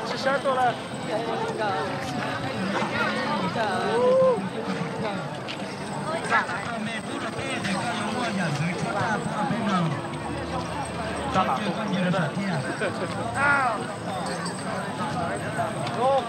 Tsis sab tuaj lawm.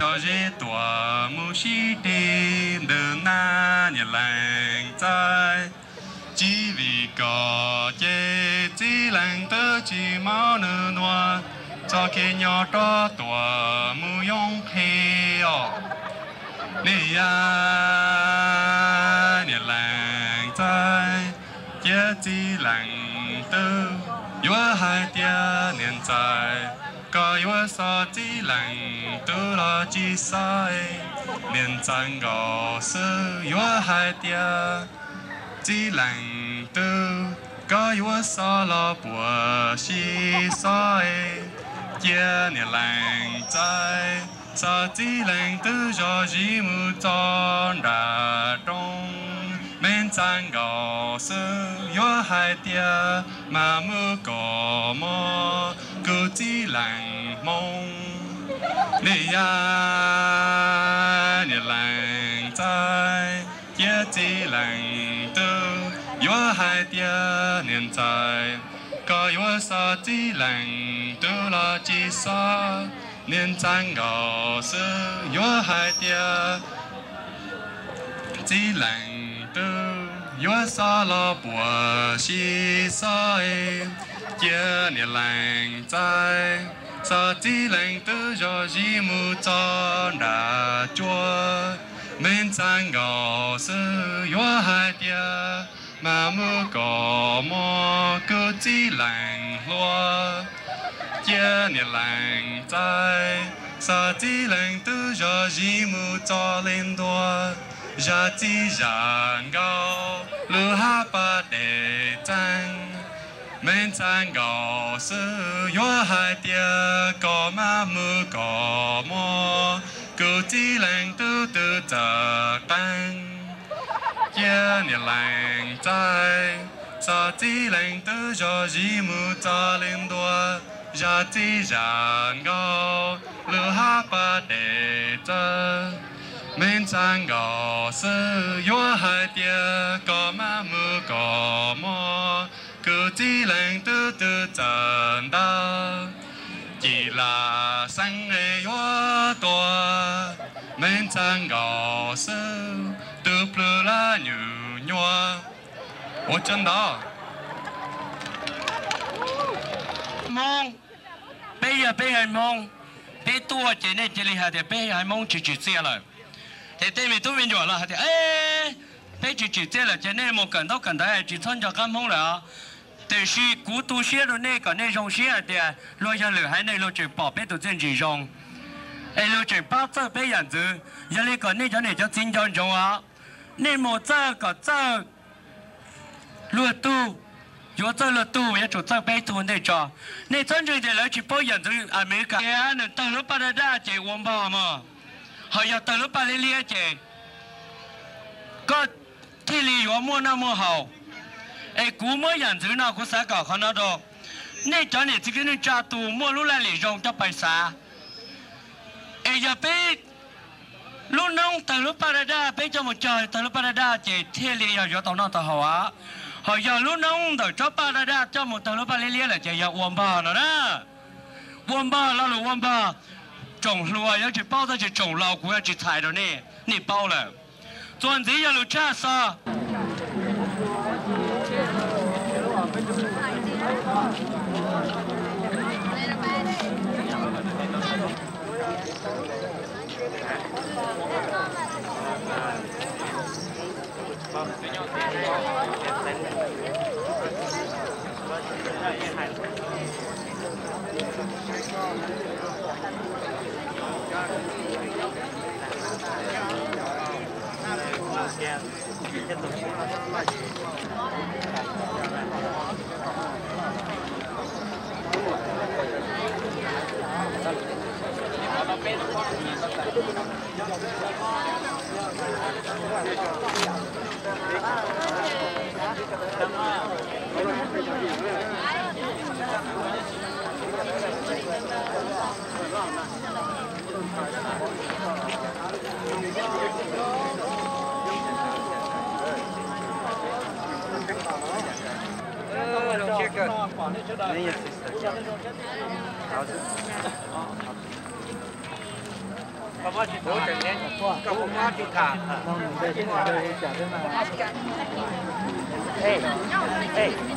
Cov zeb tuaj mus sib deg ntawm nab niam leej txais. Tsis vim koj ces txiv leej twb tsis maub nws nua, txoj kev nyob rov tuaj mus yoo qhev os. Niam yau, niam leej txais, cia txiv leej tub yuav hais tias niam ntxawm, koj yuav xov txiv leej tub los tsis xov. Niam ntxawm nkaus xwb yuav hais tias txiv leej tub, koj yuav xov los puas sib xov. Cia niam leej txais, xov txiv leej tub zog zis mus txog nram roob. Me ntxawm nkaus xwb yuav hais tias mas mus kos mov kuv txiv leej hmoob. Niam yau, niam leej txais, cia txiv leej tub yuav hais tias niam ntxawm, koj yuav xov txiv leej tub los tsis xov. Niam ntxawm nkaus xwb yuav hais tias txiv leej tub yuav xov los puas sib xov. Cia niam leej txais, xov txiv leej tub zog zis mus txog nram cuab. Me ntxawm nkaus xwb yuav hais tias mas mus kos mov kuv txiv leej hluas. Cia niam leej txais, xov txiv leej tub zog zis mus txog leej ntua. Zam txij zam nkauj lub hab pas dej txeeg. Me ntxawm nkaus xwb yuav hais tias koj mas mus kos mov kuv txiv leej tub twb txawj qeeb. Cia niam leej txais, xov txiv leej tub zog zis mus txog leej ntua. Zam txij zam nkauj lub hab pas dej txeeg. Me ntxawm nkaus xwb yuav hais tias koj mas mus kos mov kuv txiv leej tub twb txawj ntau. Ci lam xeeb es yuav tuag, me ntxawm nkaus xwb tus plhu lab nyuam nyuaj. Ua tsaug ntau. Hmoob, peb yog peb haiv Hmoob, peb tuaj ces nej cia li hais tias peb haiv Hmoob tsis tsim txiaj lawm. Ces tej me tub me nyuam los hais tias, peb tsis tsim txiaj lawm ces nej mus kawm ntaub kawm ntawv tsis txhob nco qab Hmoob lawm os. Tiam sis kuv tu siab rau nej kom nej zoo siab hais tias luag yog lwm haiv neeg luag tseem pom peb tus txiaj ntsig zoo, es luag tseem pab txawj peb yam ntxwv. Yog li kom nej cov niam cov txiv nco ntsoov os, nej mus txawj kom txawj luag tug, yuav txawj luag tug yuav tsum txawj peb tug ntej tso. Nej txhob ntseeg tias lawv tsis paub yam ntxwv Amelikas. Tias nws tawg lub paj daj daj ces ua npog mog, ho yog tawg lub paj liab liab ces koj thiaj li yuav muaj noj muaj haus. Es kuv muab yam ntxwv no kuv xav kom qhov no rau nej cov niam txiv kwv tij neej tsa tus muaj lub laj lim zoo coj pais xav. Es yog peb lub noob tawg lub paj daj daj, peb coj mus cog tawg lub paj daj daj ces thiaj li yog yuav tau noj tau haus. Ho yog lub noob ntawm tsob paj daj daj coj mus tawg lub paj liab liab lawm ces yog ua npog no na. Ua npog, lo lus ua npog, tsoom hluas yuav tsis paub tab sis tsoom laus kuv yuav tsis txhais rau nej, nej paub lawm. Txuas ntxiv yog lus tshaj xov.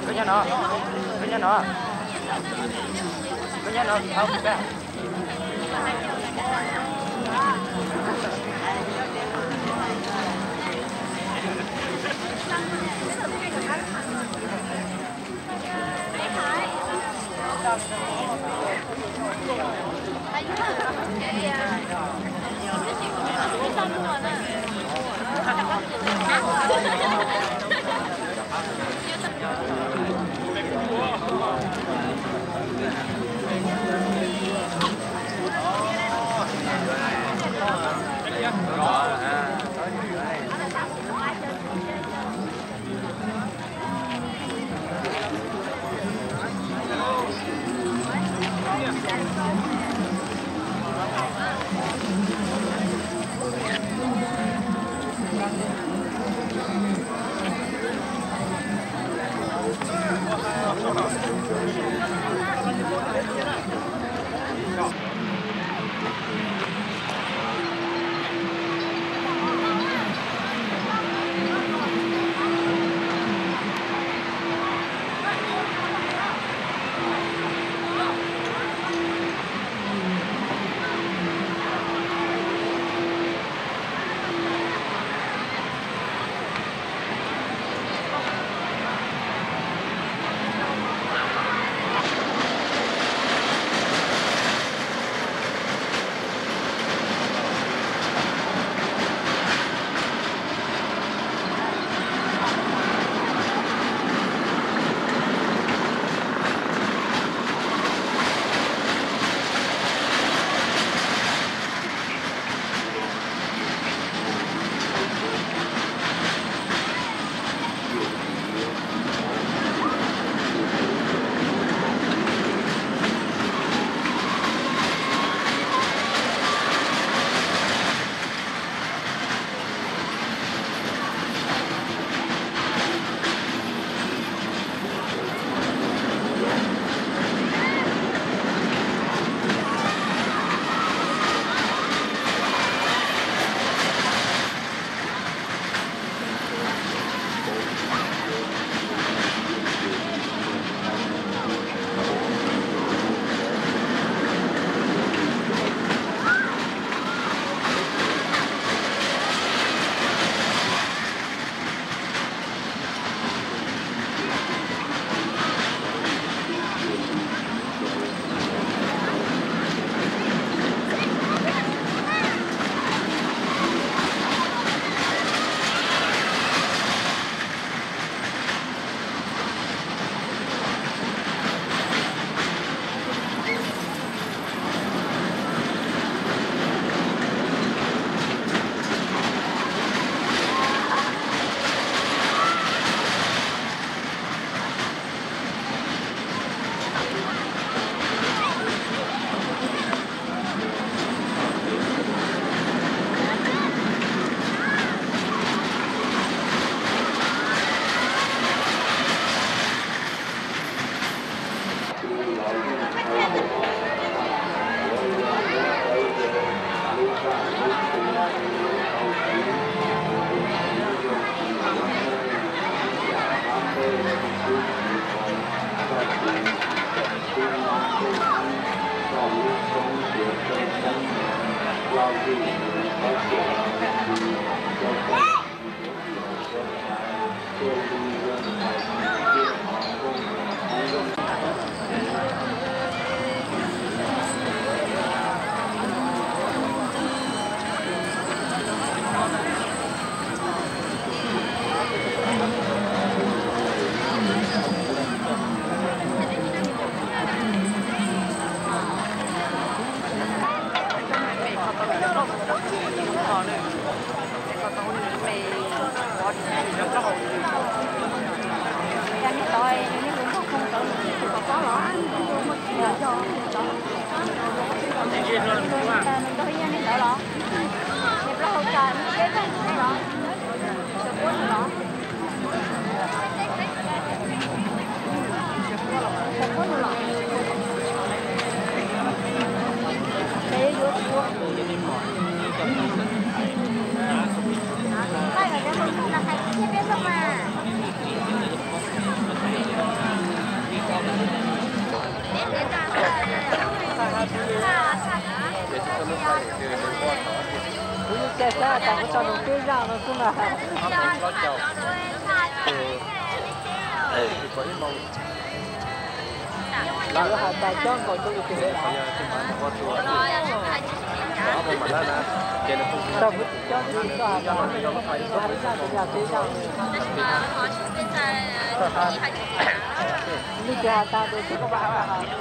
Koj nyob no, koj nyob no, koj nyob no, Nws tau ib yam li ntawd los? Nws plaub hau cas nws siab zog li los? Sawv puab nws los? Sawv puab nws los? Ces yuav tsum. Peb hais tias hauv ntuj no hais tias peb loj mas. Kuv yeej caij saib tas kuv tau nug peb zaj no xwb na. Lawv hais tas cob nkaus rau lwm tus lawm. Tau kuv tsis cob twb tsis tau hais tas kuv hais zaj twg yog peb zaj. Leej twg hais tas tus tsis koj hais tas.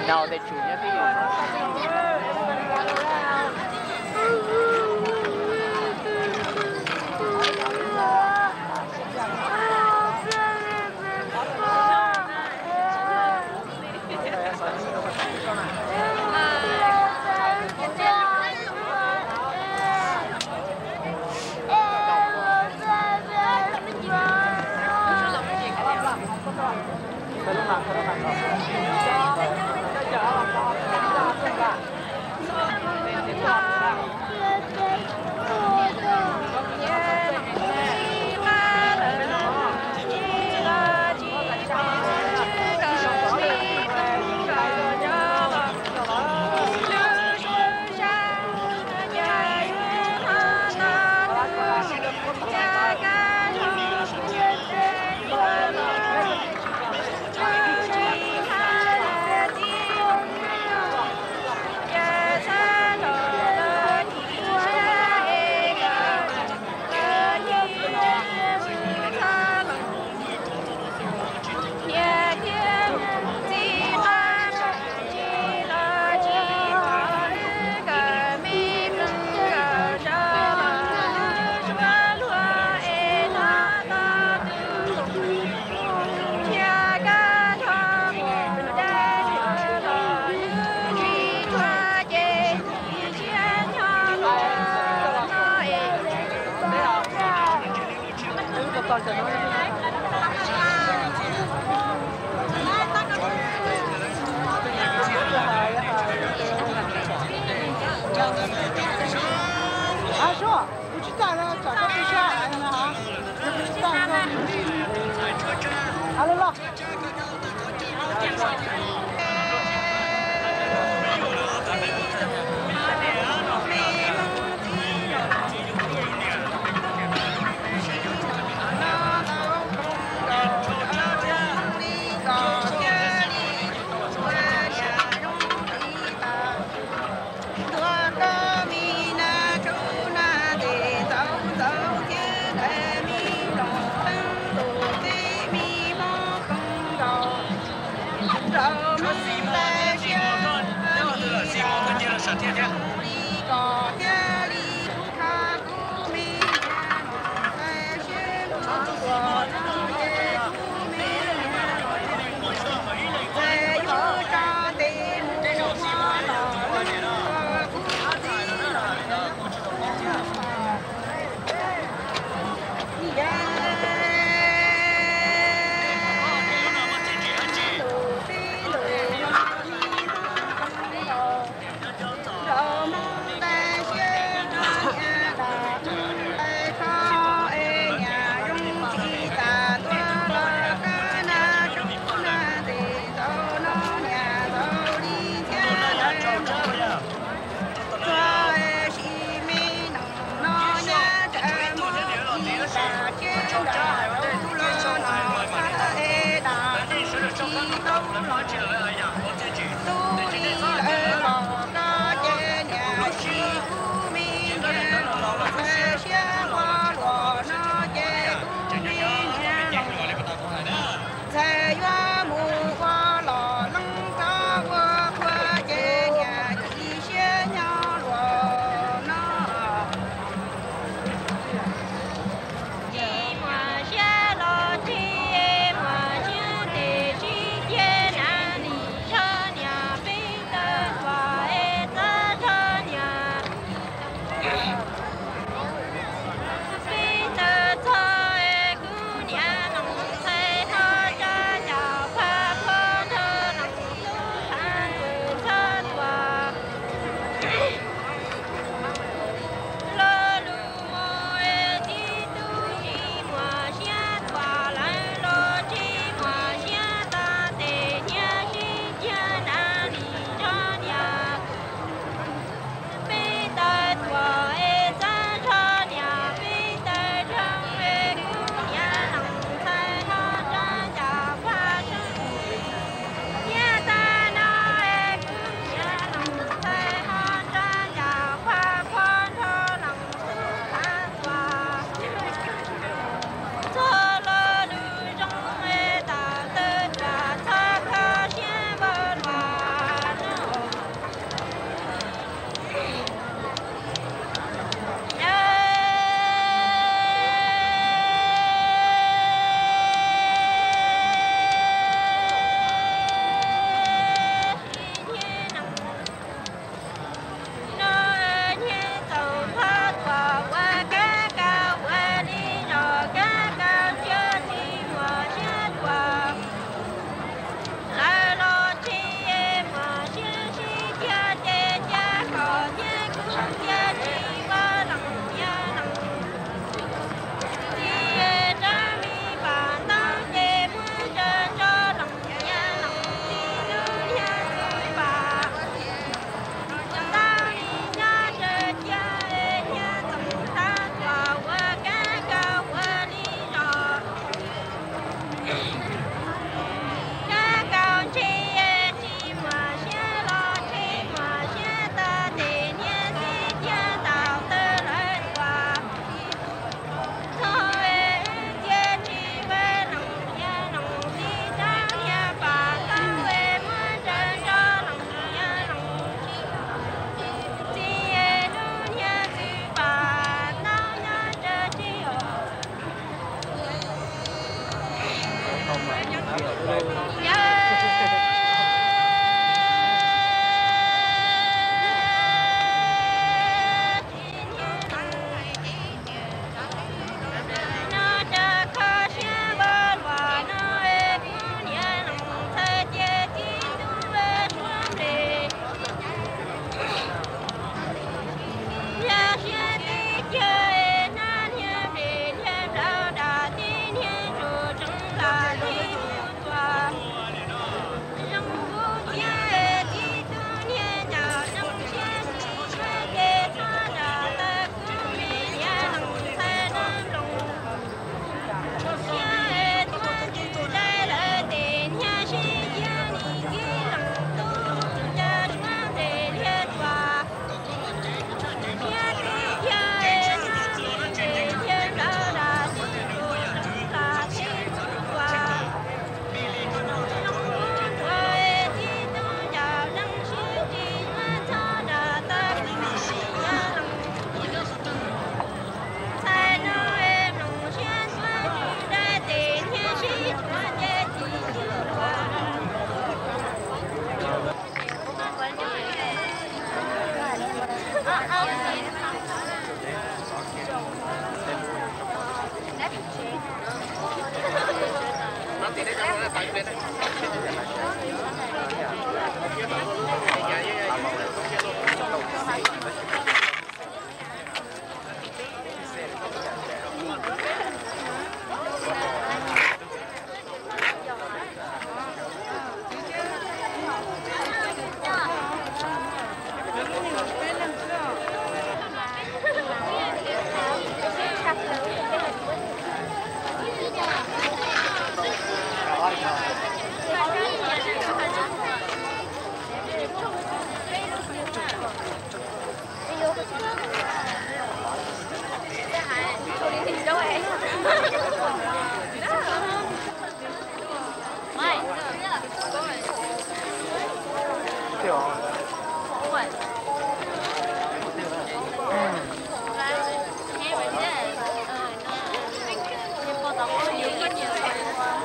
Nau tej tsum nyob twj ywm.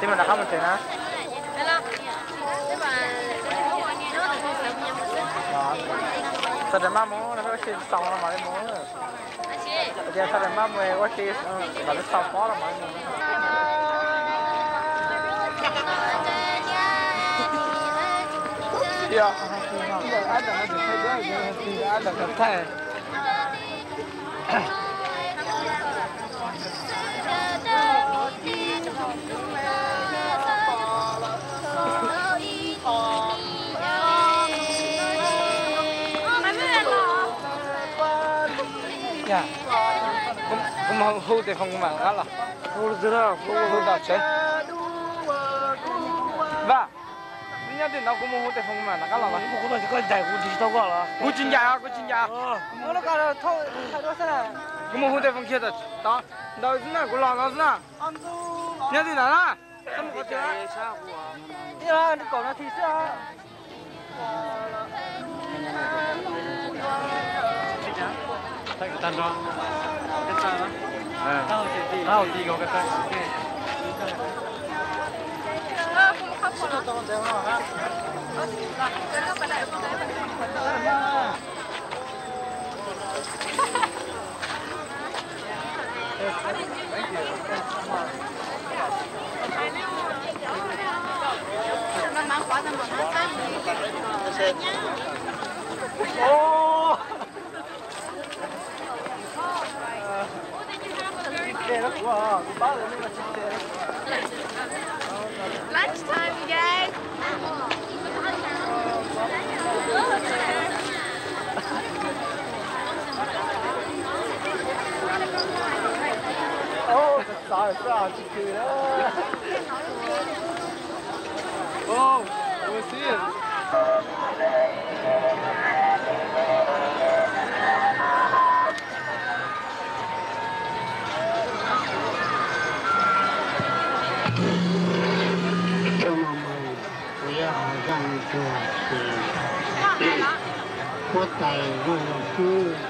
Mus rov qab mus tsev na. Txog tsev maj mus, ua si xaus no mam li mus. Tias txog tsev maj mus ua si mam li xaus pob los mam li mus. Kuv mus hu tes foos kuv mam rov qab los. Hu tus twg? Hu tom tsev. Vaj, nyob twg no kuv mus hu tes foos kuv mam rov qab los. Kuv tsis ncaim, kuv tsis ncaim. Kuv mus hu tes foos kiag tom tod ntawd xwb na, kuv los no xwb na. Nyob twg ntawd na? Txhob mus qhov twg. Kaum nas this xwb. Lunch time, you guys. Ov, txav txav xwb tsis khwv. Ov, ua si. Cov no mas kuv yuav hais zaj me ntsis, huab tais zoo zoo xwb.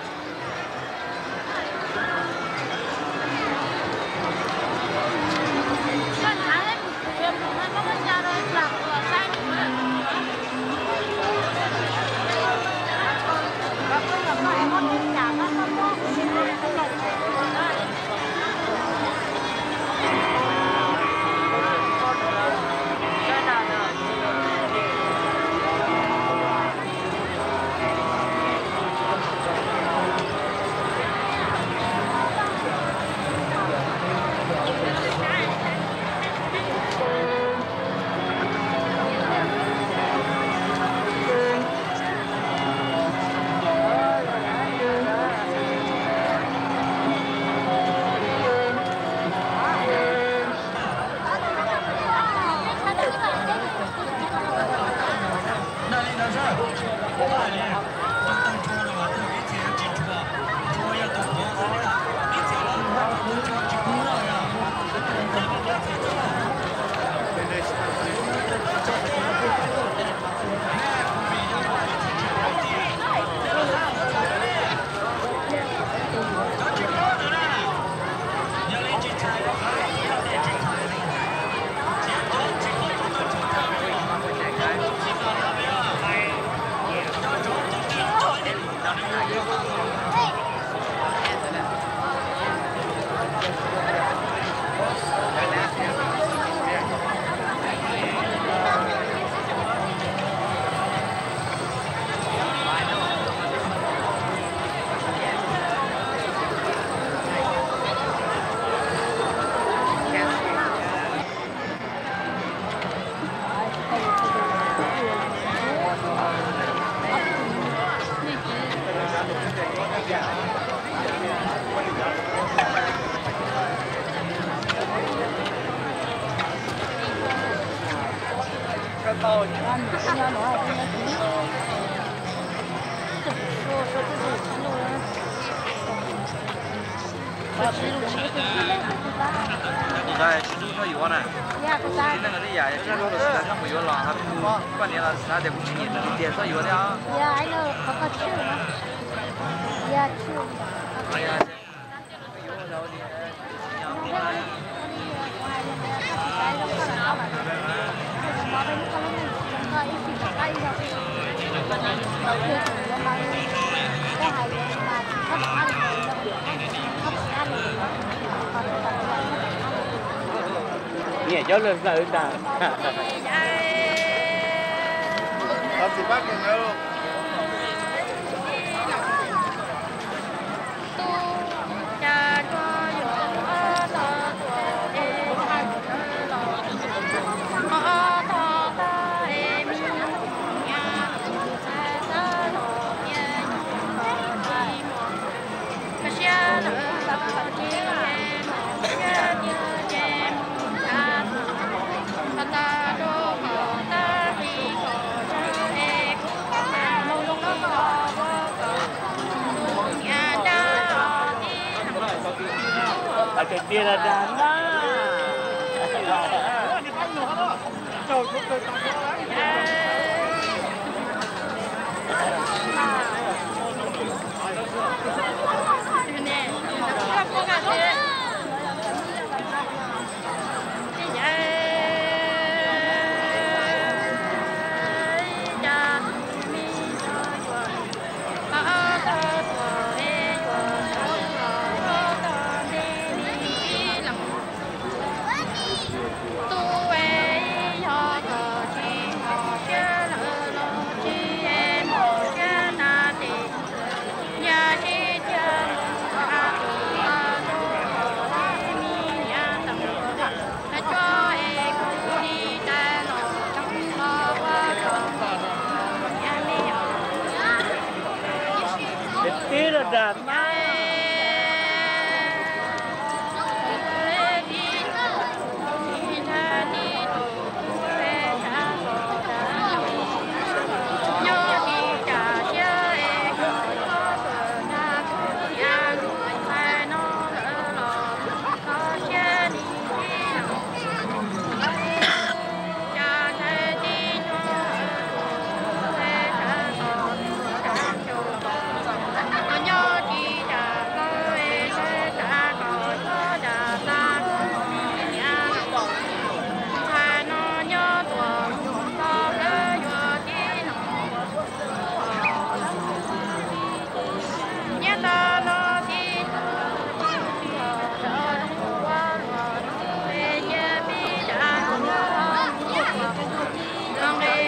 Tus ntawd tsis hlub txoj yuav na. Tsis neej li yam tsis hlub los xav mus yuav los, kuv poj niam los xav tias kuv tsis nyiam nws tiag txhob yuav thiab. Niam cov lawg hlawv ntag. Tiag tiag dag na. Tib los dag na. Wb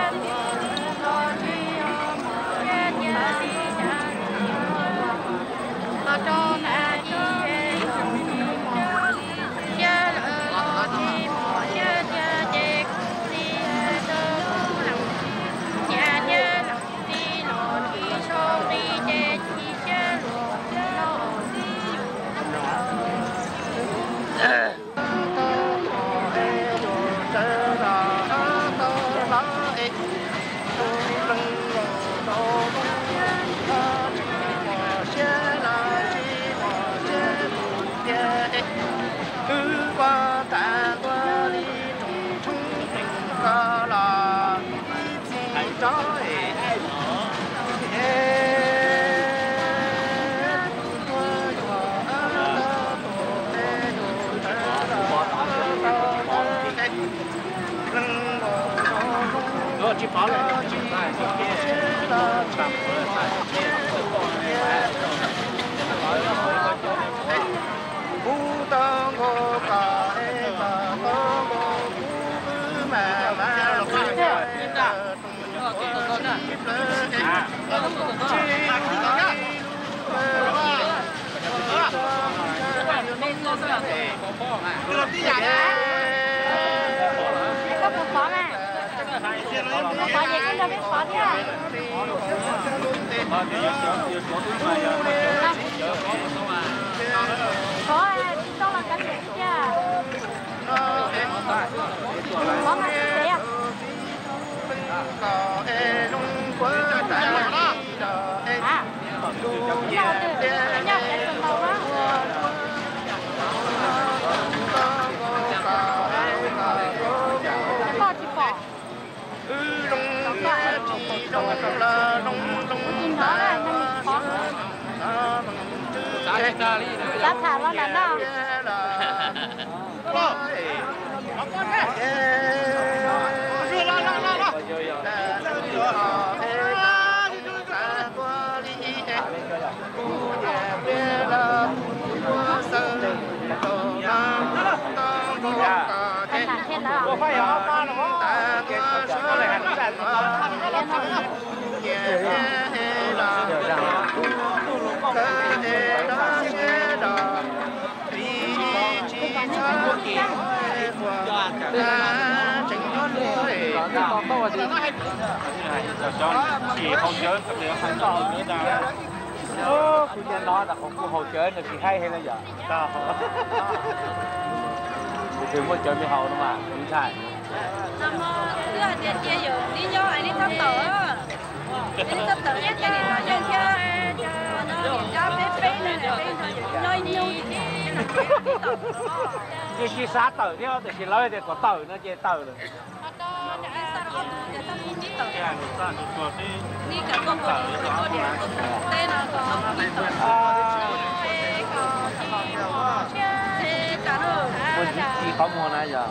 ua tas ntua li tsoom tshoob tsoom kos los ib txhis tso es es tus tuag yuav tau tus es tus tawv los tau tau es leej nkaus zoo zoo tsis pom lawm tsis pom siab los tsis pom siab tus tiag kuv tau nkaus kom es kom tau nkaus kuv wb mas mas los tsis plawv es tsis Xav tham los nram no. Kuv cov no tas qhov kuj haus cawv nws tsis haib heev na yom. Kuv twb muaj cawv me haus no mas ntshai. Ces tsis xav tawm thiab tiam sis lawv tias kom tawm no ces tawm lawm. Muaj ntsis ci qhov muag na yog.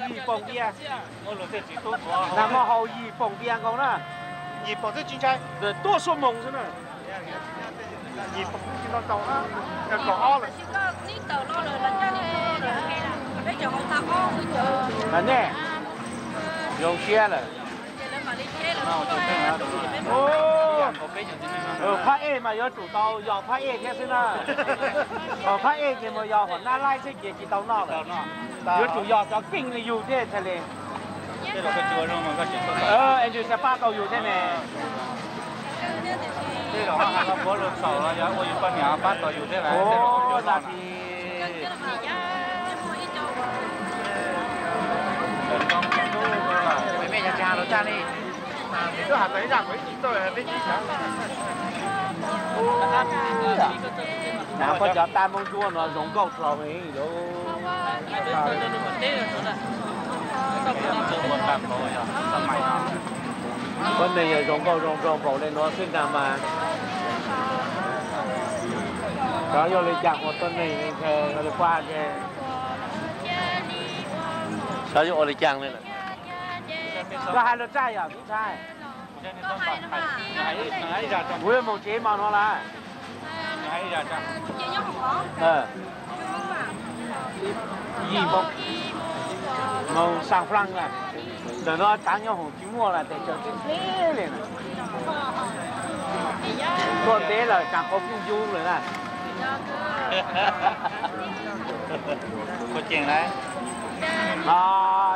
Yim poom diav. Nag hmo haus yim poom diav nkaus na. Yim poom xwb tsis ntshai, tuaj xuab moos xwb na. Yim poom tsis tau tau na, kaum ob lawm. Nej zoo siab lawm. Phab ej mas yuav tsum tau yos phab ej thiab xwb na. Ho phab ej ces mus yos hom nab laib xwb ces tsis tau noj lawm. Yuav tsum yos cov keej li yus thiaj txhais li. Es nws xav pab tau yus thiab ne. Ua yus poj niam pab tau yus thiab lauj. Nav koj cov tab moob ntsuab no zoo nkauj dhau heev li. Tuab neeg yog zoo nkauj zoo nraug npaum li no xwb ntag mas. Xyov yog li cas ua tuab neeg li Paj, xyov yuav ua li cas li lawm. Koj hais lus Txaj yom me ntxhais? Kuv yuav mus tsev mos no lawm. Yim moos, moos xaa flaaj na. Ntawm no tsaav nyob hoom tsis muaj lawm, tes tsawv teb teb li na. Tuaj ntev lawm tsaav qhov kuj yug lawm na.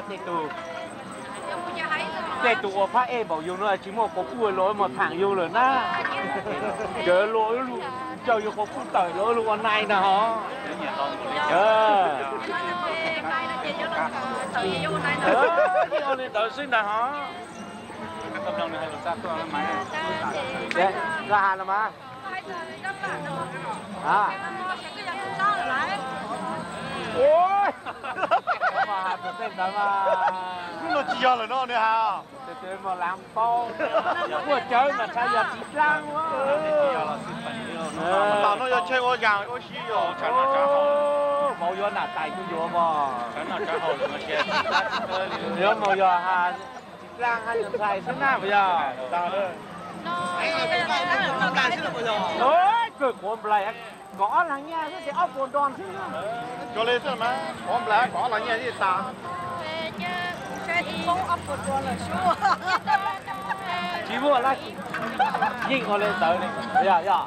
Tej tug, tej tug ua phab ej npaum yug no tsis muaj quas puj los mus tham yug lawm na. Cov luag caw yug quas puj tawm los luag ua nai ntag hos. Ua li ntawd xwb ntag hos. Koj has los mas. Ua, has tus tej ntawd mas. Hnub no tsis yog lawm no nws has. Tus twg mas lav paub, ua cawv mas txhais yog txiv dlaab. Tam no yog chaw ua yam ua si yog. Vauv yuav nam tais kuj yuav mog. Yuav mus yog has txiv dlaab hab yog ntxhais xwb na puas yog? Kawg quav nplais, kaum ob leeg nyiaj xwb ces ob puas dollars xwb na. Cuag li xwb mas, quav nplais kaum ob leeg nyiaj xwb tas. Tsis muaj dab tsi, yeej ua li ntawd li, yog, yog.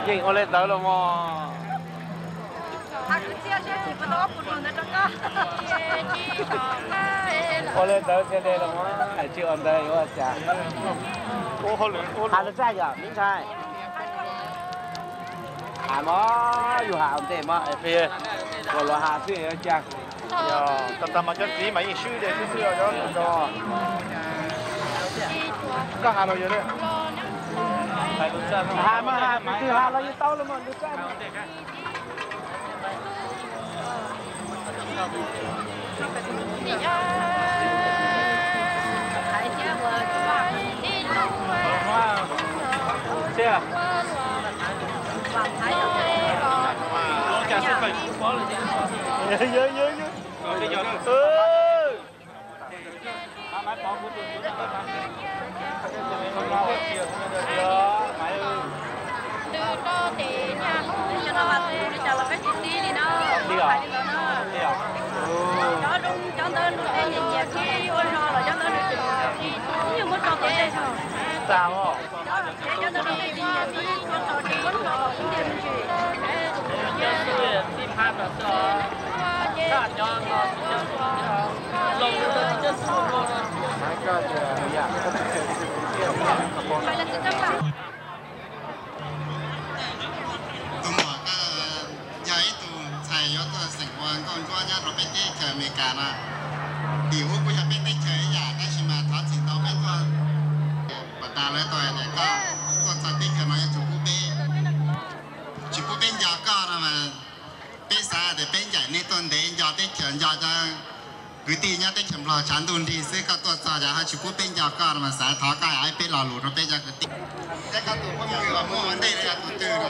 Yeej ua li ntawd los mog. Ua li ntawd thiaj li los mog, tsis ua ntawd yuav ua cas. Has lus Txaj yog me ntxhais. Has mog, yus has ua ntej mog, ua los has xwb yuav cas. Tag tag mas cov txiv mas yeej swb dej xwb xwb os. Koj has los yog, has mas has, tus twg has los yeej tau los mog, lus Txaj. Tus muam, koj yog ib tug ntxhais yuav tuaj xeem ua nkauj ntsuab nyob rau peb teb chaws Amelikas no. Tim ub kuj yog peb teb chaws ib yam, tab sis mas thov txim ntau peb tuaj. Pom tas lawv tau hais tias koj tuaj txog teb chaws no yuav tsum pub peb, tsis pub peb nco koj no mas, peb xav tias peb ncaim nej tuaj ntev, nco teb chaws, nco cov kwv tij nyob teb chaws Nplog tshav ntuj nrig xwb, koj tuaj txog cas ho tsis pub peb nco koj no mas, xav thov koj hais peb lo lus rau peb cov kwv tij. Thiab koj tus phooj ywg uas muaj ua ntej no yog tus twg?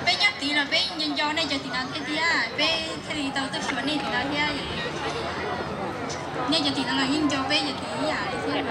Peb nyob tid los peb nco nco nej cov tim no thiab tiag, peb thiaj li tau tuaj xyuas nej tim no thiab. Nej cov tim no los yeej nco peb cov tim ib yam li thiab.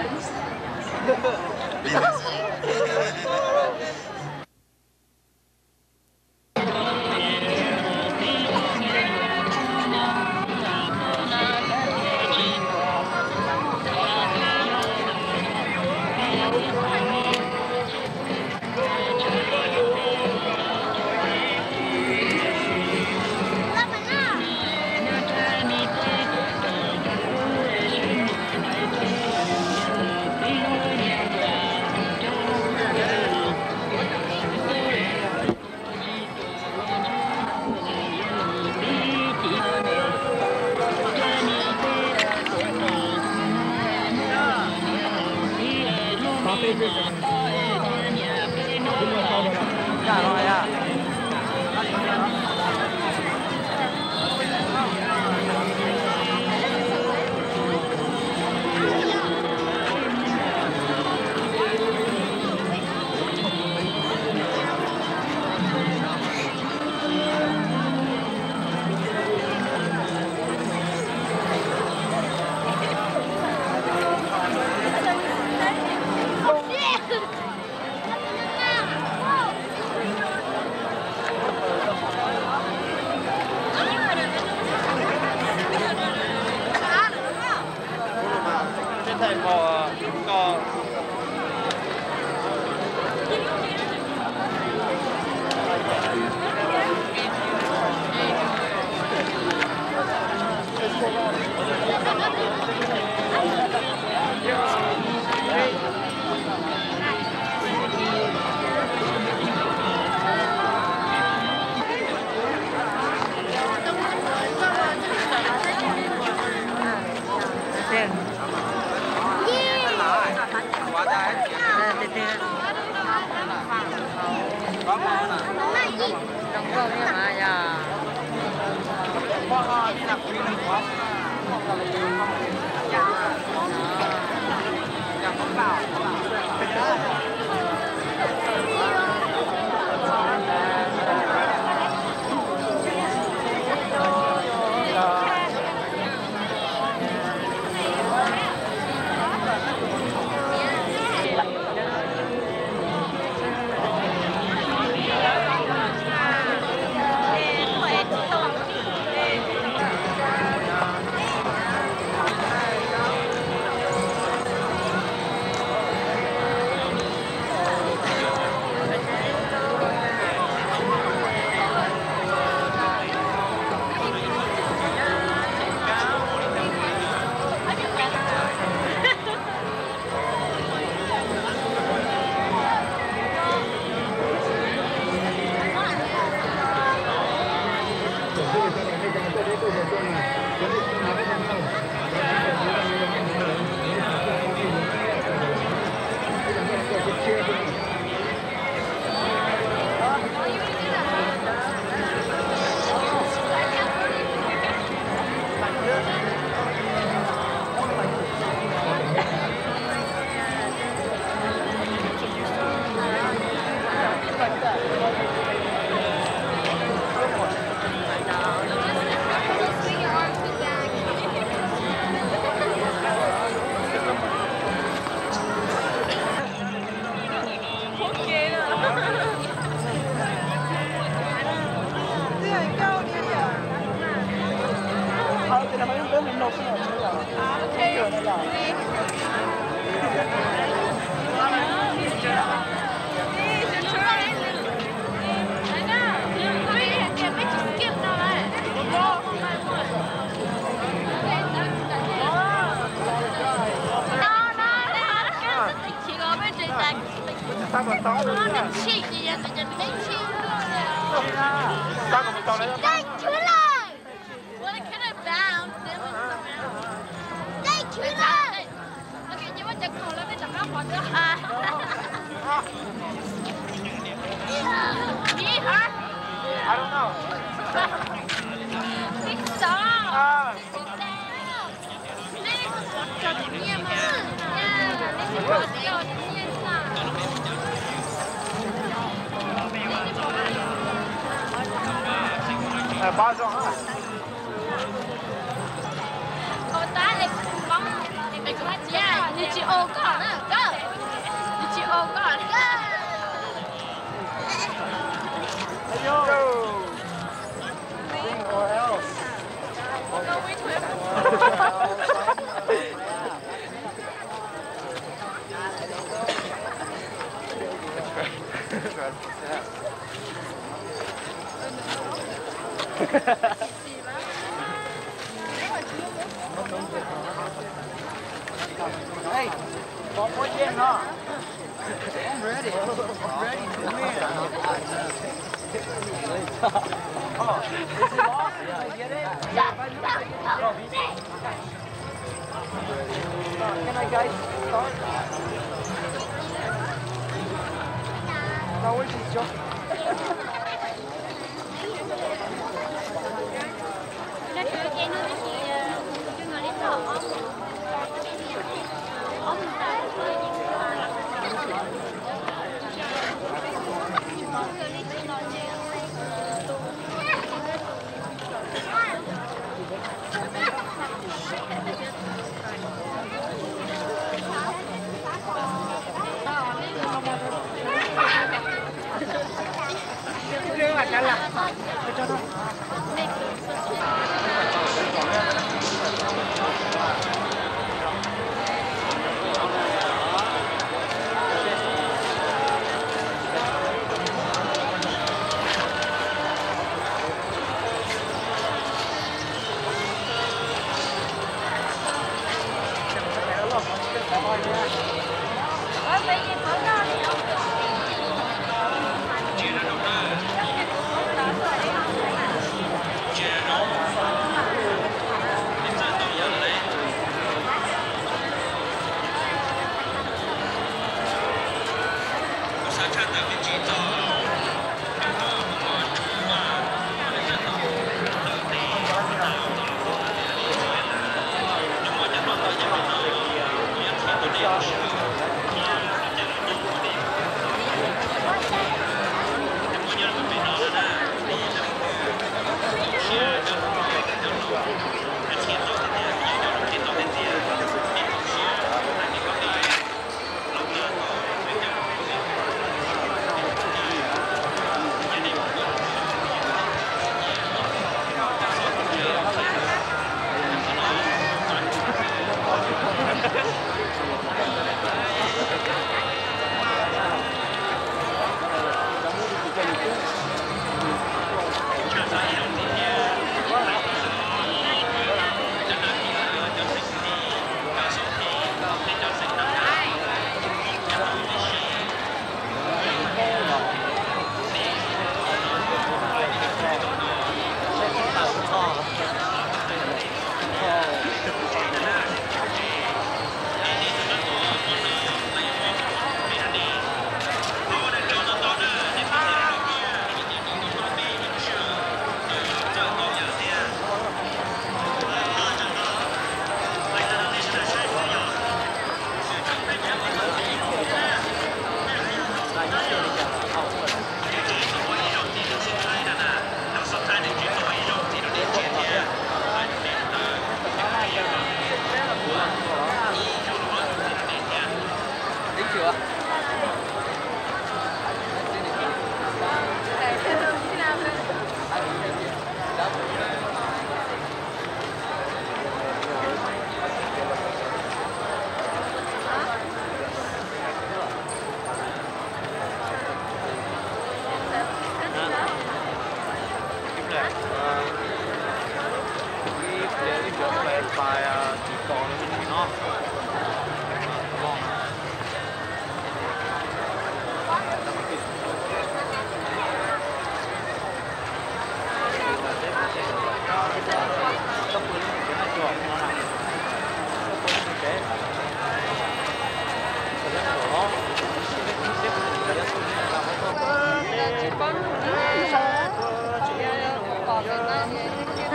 Thank you. Hey, one more game, huh? I'm ready. I'm ready to win. Oh, is it lost? Did I get it? Can I, guys, start? No, we're just joking.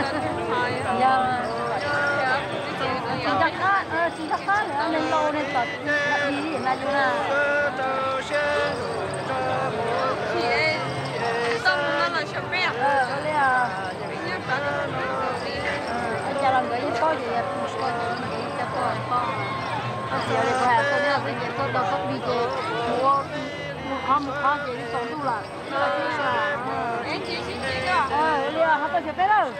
Yog tsis nco qab, tsis nco qab lawm, neeg laus neeg tom ib na yus na. Li cas los nkawd yeej paub ces yog tus suav ces nkawd cov tuaj paub. Tab sis li kuv hais rau nej, peb ces tuaj tau pab plig ces mus ua, mus qhov mus qhov ces tsaus ntuj lawm. Li ho tau xyem peb lawm.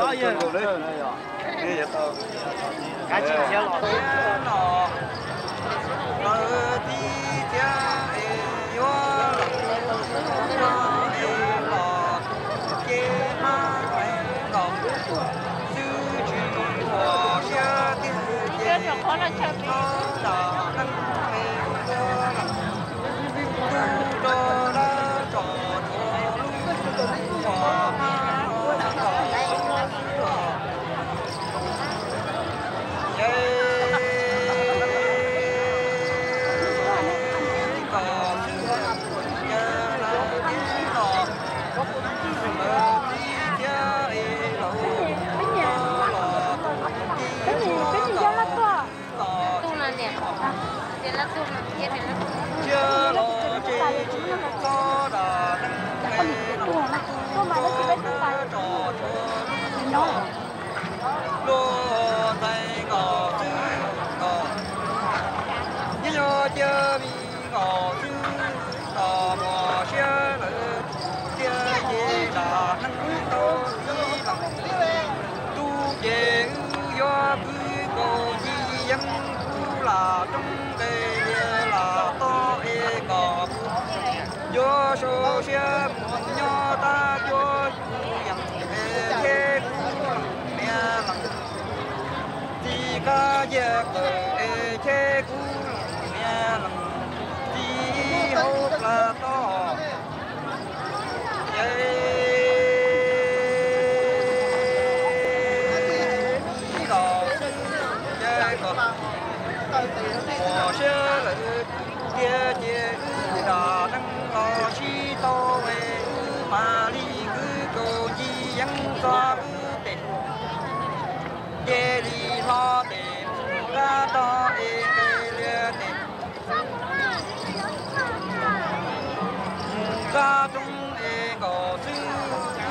Luag ntxhais nkaus xwb nkaus, nyob nyob cia me nkaus xwb nkaus, muaj siab lawm tiag ces lam neeg tau ib leeg. Tub ces wb yuav kwv kaus ci yeeb, kuv lam roob nqes lias lam toj es kom kuv yuav sau siab mus nyob tab cuab kuv yeem es cheb kuv leej niam leej txiv qab yag qawm es cheb kuv leej niam leej txiv hauv plag toj. Ces ib los xwb ces kom muaj siab lawm tiag ces wb lam neeg los sib tau es wb mam li kwv kaus ci yeeb txog wb tes. Cia li hlo tes mus qab tog es nqes lias tes mus qab roob es nkaus xwb,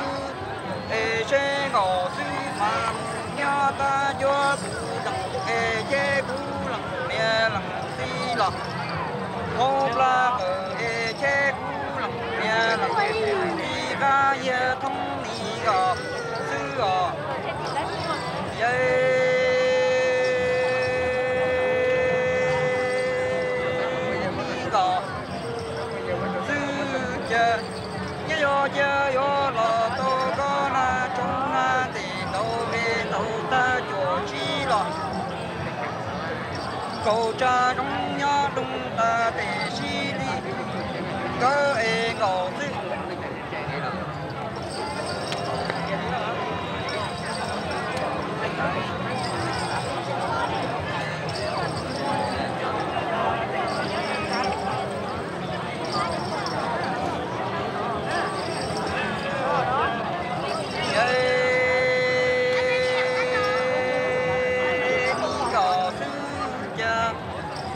es seb nkaus xwb mas mus nyob tab cuab kuv leej es cheb kuv leej niam leej txiv los hauv plag qawm es cheb kuv leej niam leej txiv qab yag thoob li os xwb os. Yawg, ib los xwb cas, nyob yog cas yuav los tau koj na tsob na ntes ntaus es ntaus tag cuam tsib los. Kaus tsa zoo nyob doo tas tes sib li, kawg es nkaus xwb. Ib los xwb cas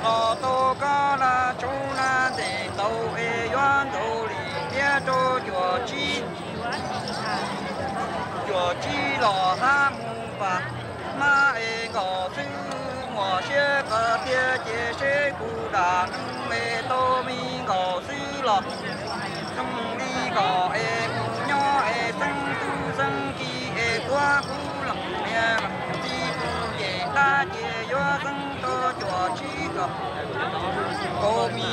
los tau koj na tsob na ntes ntaus es yuav ntaus li thiab rau cuam tsib. Cuam tsib los hab mus pas mab es nkaus xwb, muaj siab qhov tiag ces seb kuv dam neeg es tau me nkaus xwb los zoo li kom es mus nyob es xeeb tub xeeb ki es tuav kuv leej niam leej txiv tus ces qab ces yuav xeeb tau cuam tsib kom kaus mi,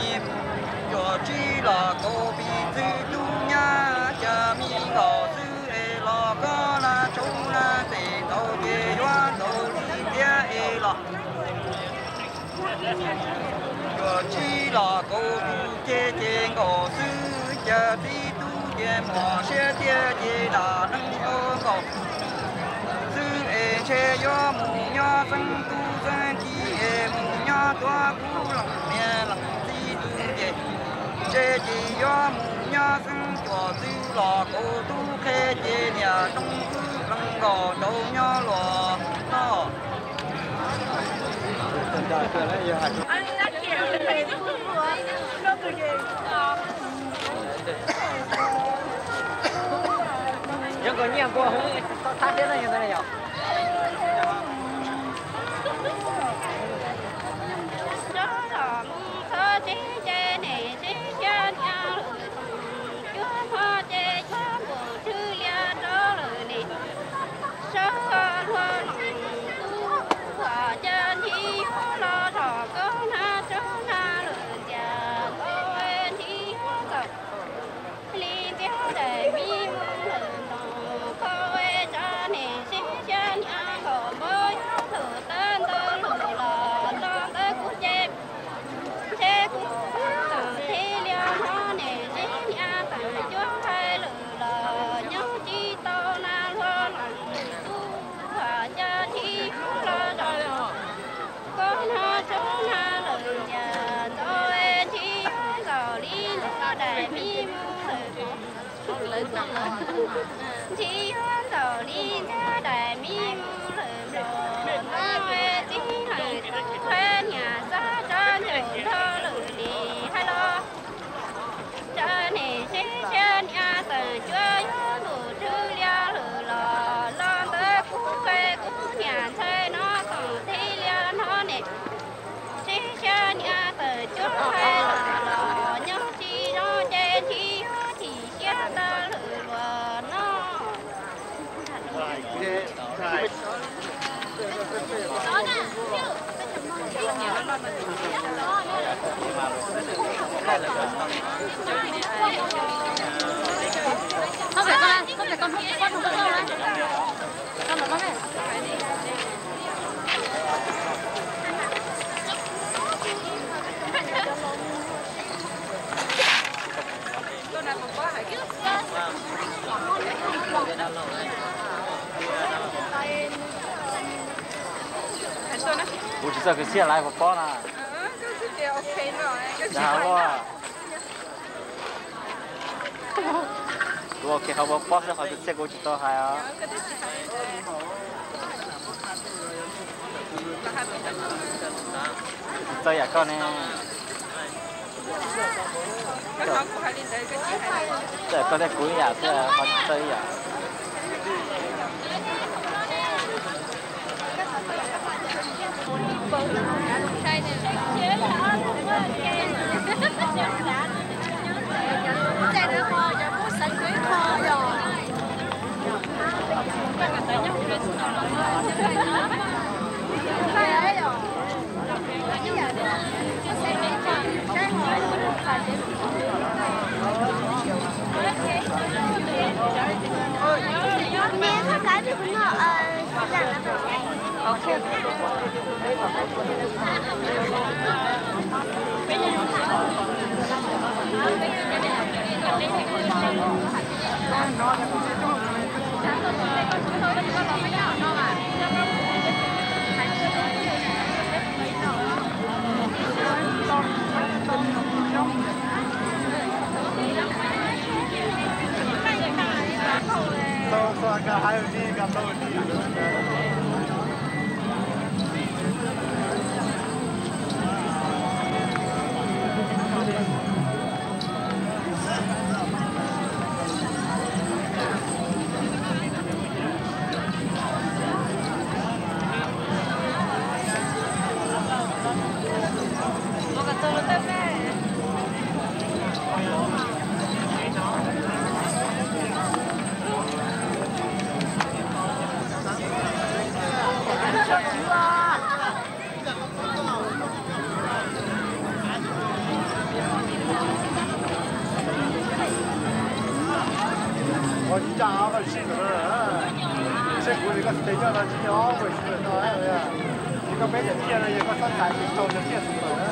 cuam tsib los kaus mi txwv tub nyab cas me nkaus xwb es los koj na tsob na ntes ntaus ces yuav ntaus li thiab es los cuam tsib los kaus tus ces ces nkaus xwb cas txwv tub ces muaj siab tiag ces dam neeg tau nkaus xwb es ntshe yuav mus nyob xeeb tub xeeb ki es mus nyob tuav kuv leej niam leej txiv tus ces ntshe ces yuav mus nyob xeeb cuam txwv los kaus tub qhe ces niam rooj wb leej nkaus nraud nyob los noj. Yog nkaus nyiaj npua hoob thab thiab na yog ntawd yog. Tsob los mus txhob tseeb ces nim tseeb thiab niam lwm tus, cuab hmo ces cuab npaum twg lias rau lwm nim. Ntsib yuav ntaus li ntag daim me mus lawm los no, txij lawm tus qhab niam xab tsob ncaws nrog lwm li hais los. Tsa nim sib siab niam tawm cuab yuav ntus rwg liaj lwm los los ntawd kuv qe kuv niam ntxhais no koom tib liaj no nim sib siab niam tawm cuab hais lwm los nyob tsis zoo ces ntsib yuav chim siab tag lwm los no. Kuv tsis txawj kwv txhiaj lawv puas paub na. Kuv ok qhov puas paub xwb, qhov kwv txhiaj kuv tsis tau hais os. Tsis txawj yam koj ne. Txawj koj thiab kuv ib yam xwb, qhov tsis txawj ib yam. Ua tsis tsa koj sib ntawd, seb kuv li koj tsis tes coj no tsis yog ua si lawm no. Ces koj peb cov tiaj no yog koj txhob xav tsis tau cov tiaj xwb lawm.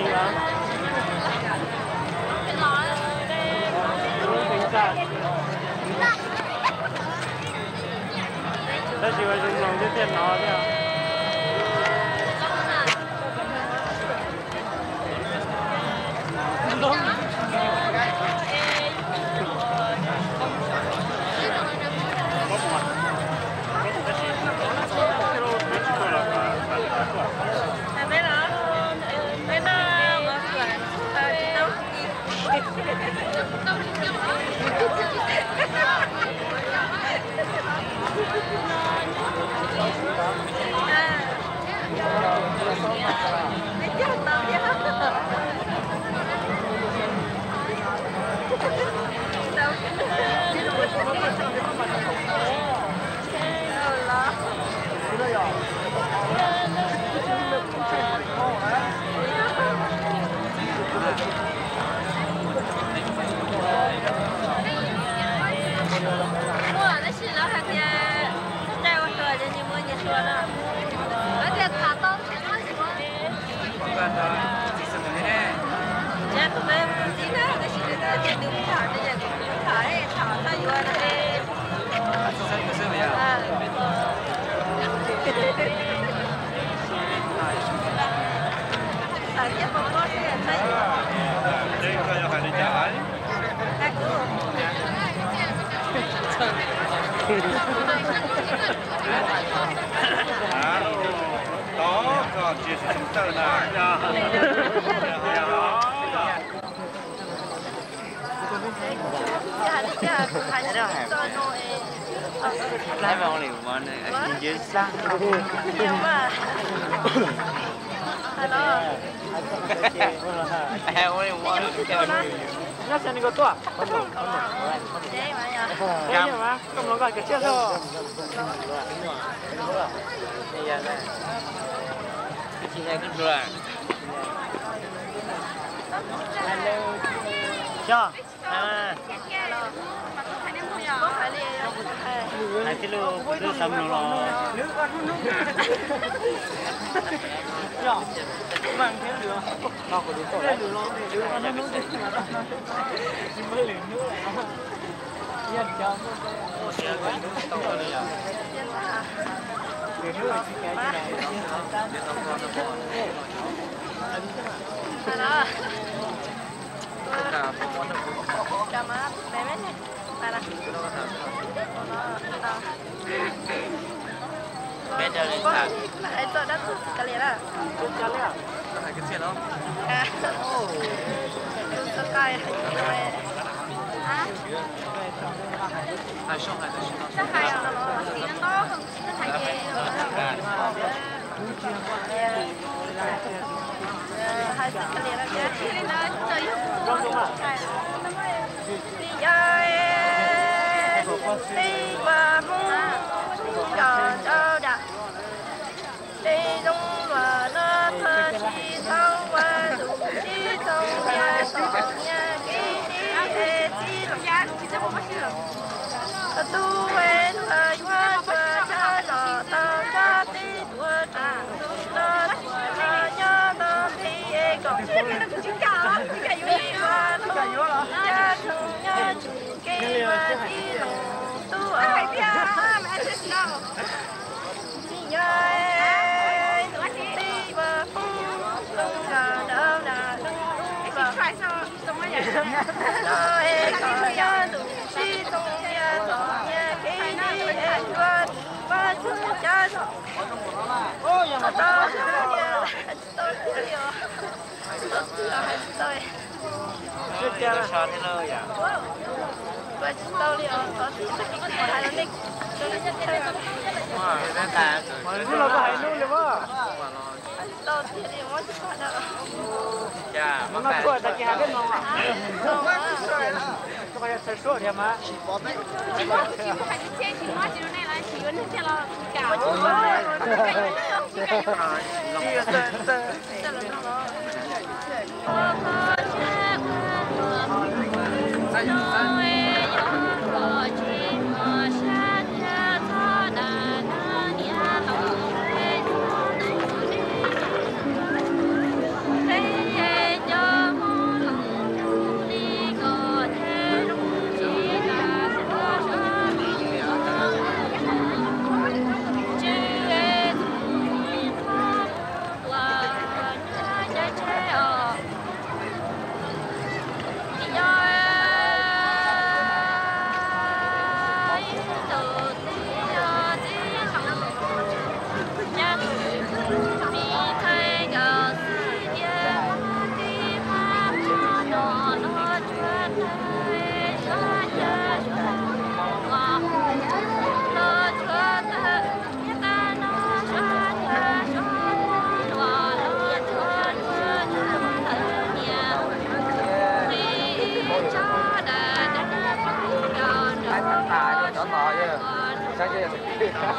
Tab sis mas zoo mloog thiab thiaj hnov thiab. Muaj, tab sis lawv hais tias caij ua hluas ces nyias muaj nyias hluas no. Lawv tias tham tau. Txiv xwb tus me tus txiv na, tab sis nws tias nws tham, nws yam kuv tham, tham txhob yuav na. Tham thiab pom pob xwb txhob yuav. Tod koj tsis xyoo tawj na. Xyov, hais tij lub kuv twb xav mloog los. Ua tsis tau li os, txhob txwm tag kis kuv hais rau nej. Hnub no koj hais hnub li mas. Tau tiag li, muab tsis tau. Hnub no txhua tag kis hais peb no mas. Koj yog txhawj suab thiab mas. Teev ntoo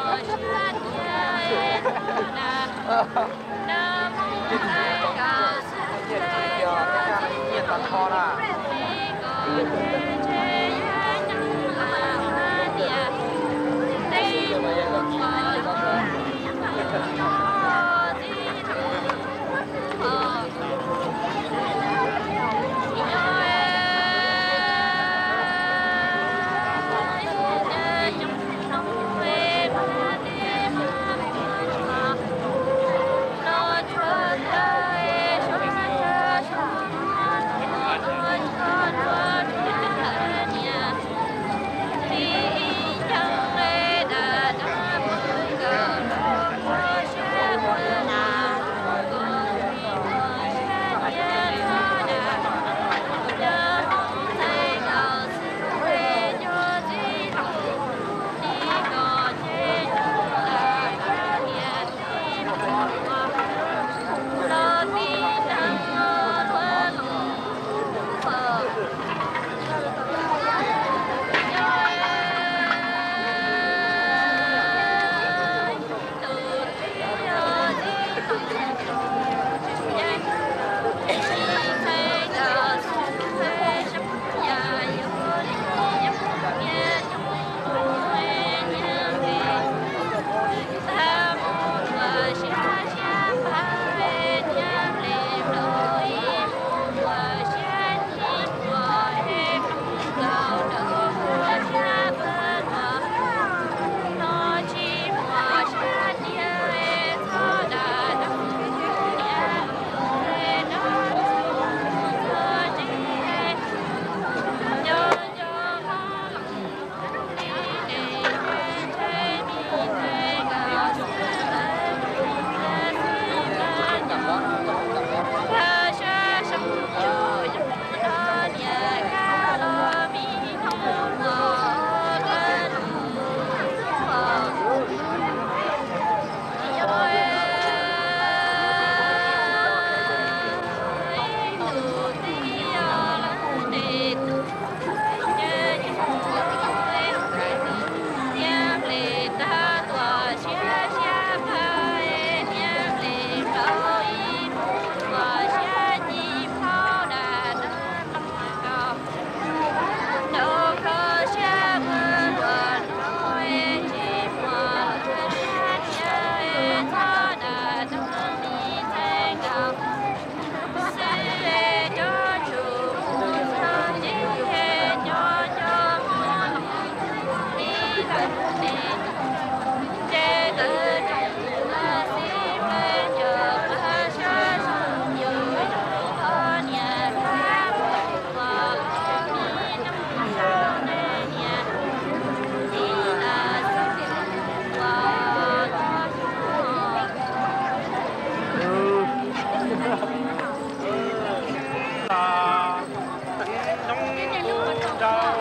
nrau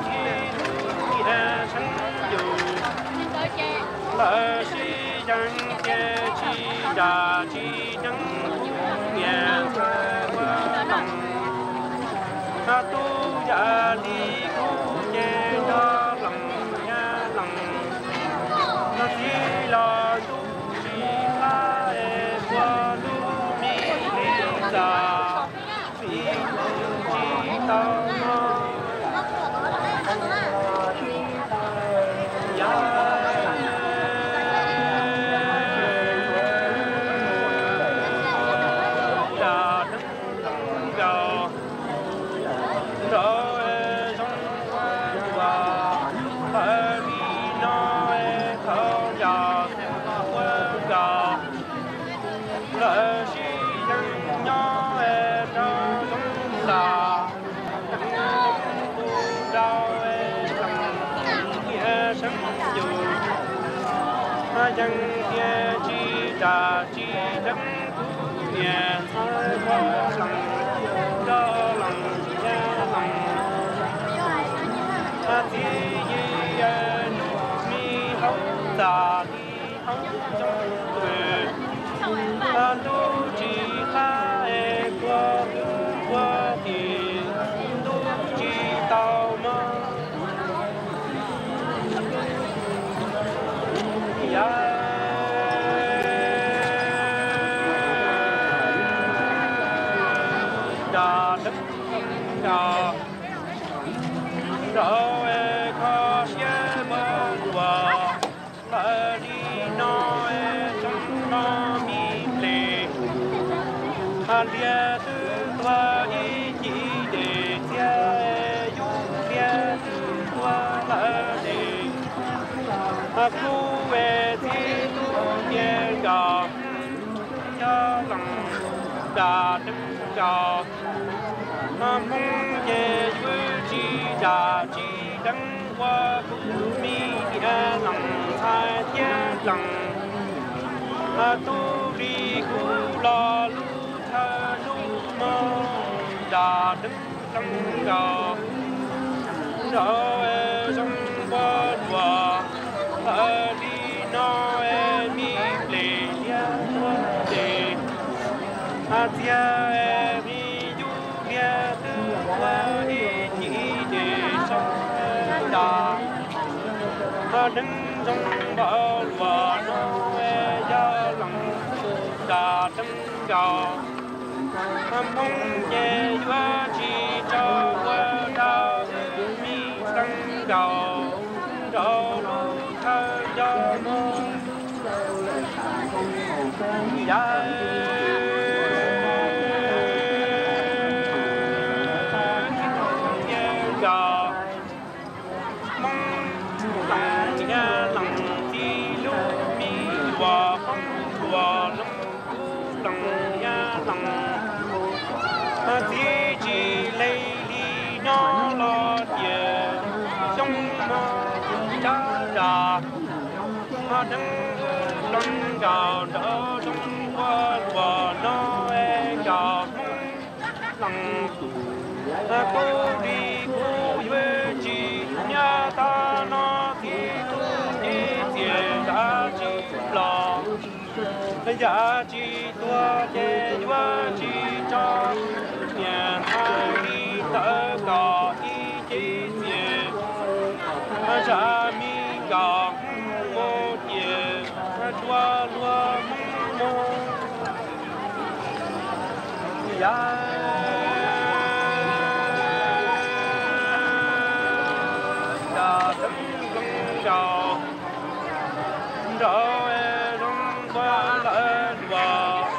txij hnub tias sib yug, lawv sib yees ces tsis yam tsis deev kuv niam ntxawg ua loos. Tub yam li kuv ces nco loos nyob loos, txiv los ntuj tsis qab es ua lub me li txam, txiv tsis tau mog. Yog yam deev zoo nkaus nrau zoo ua ntuas, tawm li no es thaum yog xeeb ua nkaus, lawv sib yees nyob es nrau zoo los, tus nrau es lees tias sib yug, yees tias tsis yam tsis deev kuv niam ntxawg ua loos, nco loos nyob loos, txiv yim lub me hauv txam li hauv ncoo twm, ntuj tsis qab es kua tus kua tim, ntuj tsis tau mog. Nram deeb nkaus, nraud es kho siab npog luas, lawv li no es zoo no me ples. Liag twb tuag ib cim ces txiag, yus liag twb tuag lawm ces, kub es txib tub tiag nkaus, yog lees nram deeb nkaus. Hmoob ces yuav tsis nram tsis deeb ua kuv me niam lees ntxhais thiab lees tub li kuv los lub chaw lub mog nram deeb nkaus. Nraud es zoo npog luas, lawv li no es me ples liag tuag ces, txiag es me yus liag twb tuag ib cim ces sab nram deeb zoo npog luas no es yog lees nram deeb nkaus. Hmoob ces yuav tsis tso ua rau wb me xeeb nkaus rau lub chaw nco mog. Yav nkaus, Hmoob lees niam lees txiv lub me nyuam poob luas lees kub lees niam lees txiv tsis lees li nyob los tias xyoo no tsab nram deeb lees nkaus nraud zoo npog luas no es nkaus Hmoob lees kub li kuv yuav tsis nyob tag no txiv tub txiv txias zam tsis los. Yam tsis tuag ces yuav tsis tso niam hais li ntawd kom ib cev txias zam me nkaus mus ces dua luag mus mus. Yav nram deeb zoo nkaus nraud es zoo npog lawv luas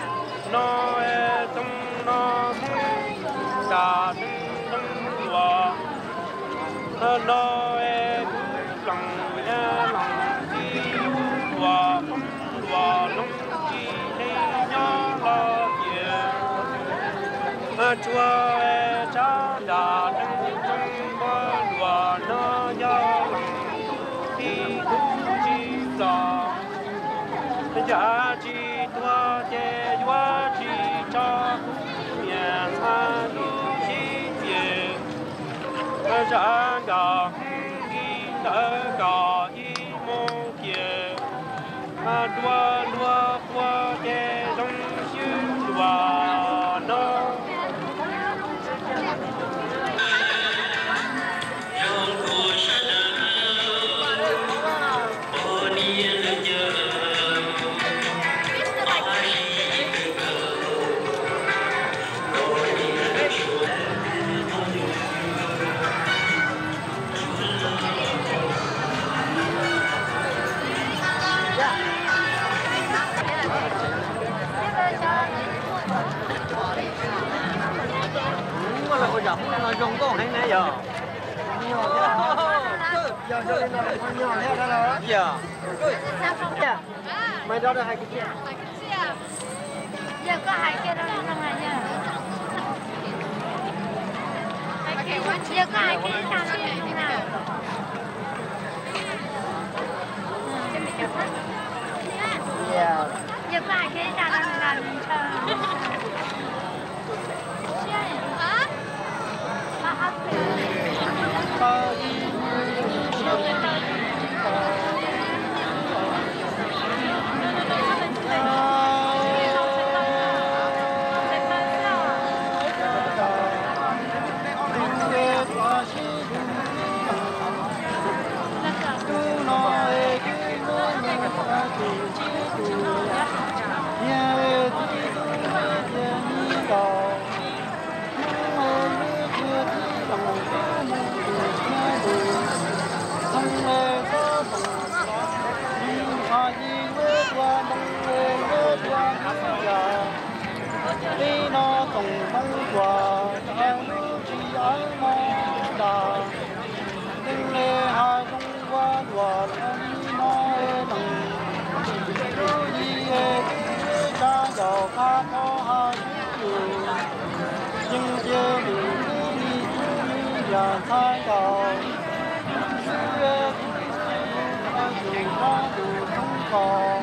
no es xyoo no Hmoob nram deeb zoo luas no es kub lees niam lees txiv lub nyuam poob luas lees tsis lees nyob los tias tsuag es tsab nram deeb zoo npog luas no yog lees tub tij tub tsis txos. Yam tsis tuag ces yuav tsis tso kuv niam ntxhais lub sib txias zam nkaus li ntawd kom ib mus ces dua luag quaj ces zoo xyw luas no. Ua zoo nkauj heev na yog. Yog. Maiv dab hais kwv txhiaj. Yog koj hais kiag rau zoo na yog. Yog koj hais kiag tag zoo na. Yog koj hais kiag tag zoo na ntshaw. ntxhais nkaus, xwb es kuv tus tus tus tus tub kom,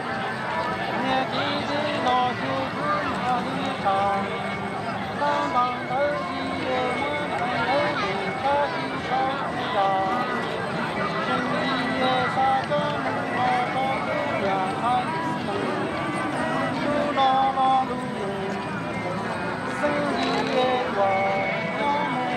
niag kwv tij no ces kuv mus ib tsam, tab ntas ntawd ces muab ntawd mus tshab tsis tshab ntag, tseem li es xa cov mus no rau tus niam ntxhais tus no lo lus. Xeeb li es uas nyob mus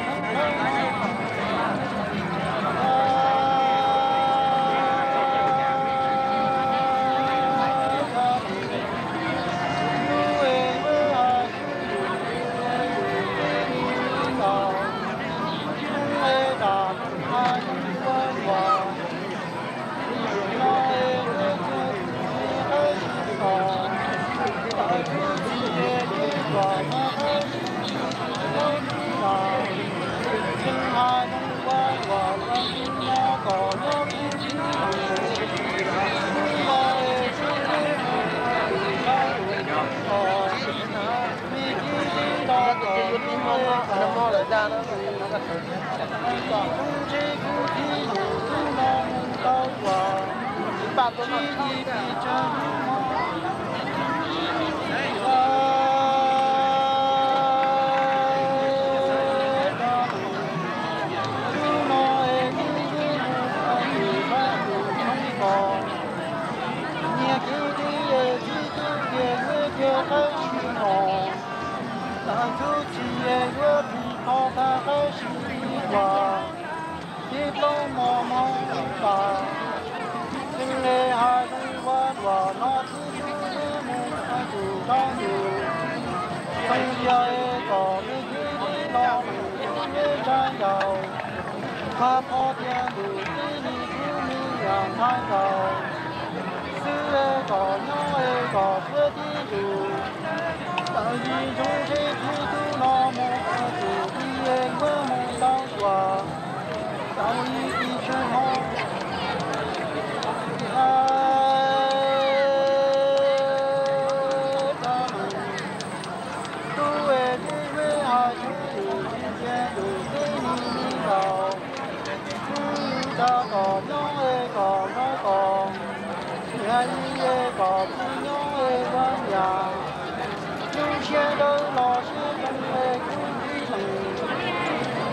Niag kwv tij es txiv tub ces yuav cia qab sib no, tawm txhub txhis es yuav tsis tau tag qab sib uas tib plaub mos mos tas, tseem li hais zoo ua luam no tib tug mus tus rau tus, txeem yog es kom me kwv tij no mus tus me tsa ncaus, mas pho tias ntus tib ni kuv me yam ntxhais nkaus, xwb es kom nyob es kom siab tib ntus, tawm yim ntsoov ntshe tib tug no mus tus tib es yuav mus tau uas tau ib tib tsuj hmo. Tub es tib me hais tub tus tib tias tus tib ni ni nkaus, tsa kom nyob es kom nyob kom, niam yij es kom tsis nyob es ua niam, lub siab dawb los siab zoo es kuv tib lees,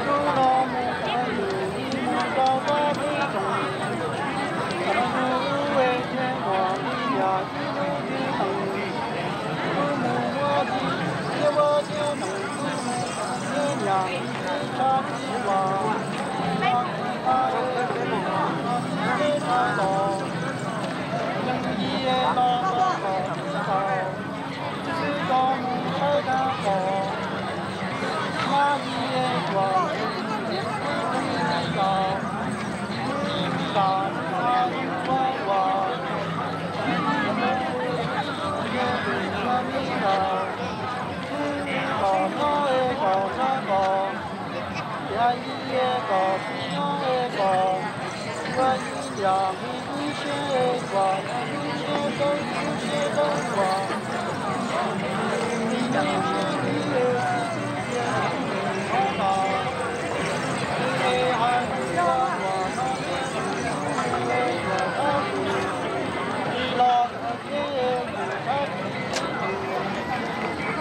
lub no mus tawm yus mus rau pab tib lees, tawm yus lub es thiaj muaj tib yam tib lub tib lees, lub mus muab tib thiab ua thiab nees, lub mus tib niam tib tshab tib uas, los tib tshab es tib tshab los, yeej yij es los tau kom tib tau, xwb cov mus saib dab qos, mab yij es uas, mus mus mus mus los, mus mus los mus los mus ua uas, mus mus mus mus mus los, kom nyob es kom txhob kom, yam yij es kom tsis nyob es kom, ua yij yam nqhis lub siab es kom nqhis lub siab dawb lub siab dawb uas, nqhis lub siab nqhis es txib tub tias nqhis nqhis nqhov los, nqhis es hais nqhis ua luam no thiab nqhis lub nqhis es luam tab sis, nqhis los txawv thiab es nqhis tab sis tib lees,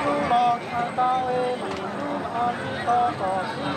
lub los txawv tau es nqhis lub no tsis tau kom tib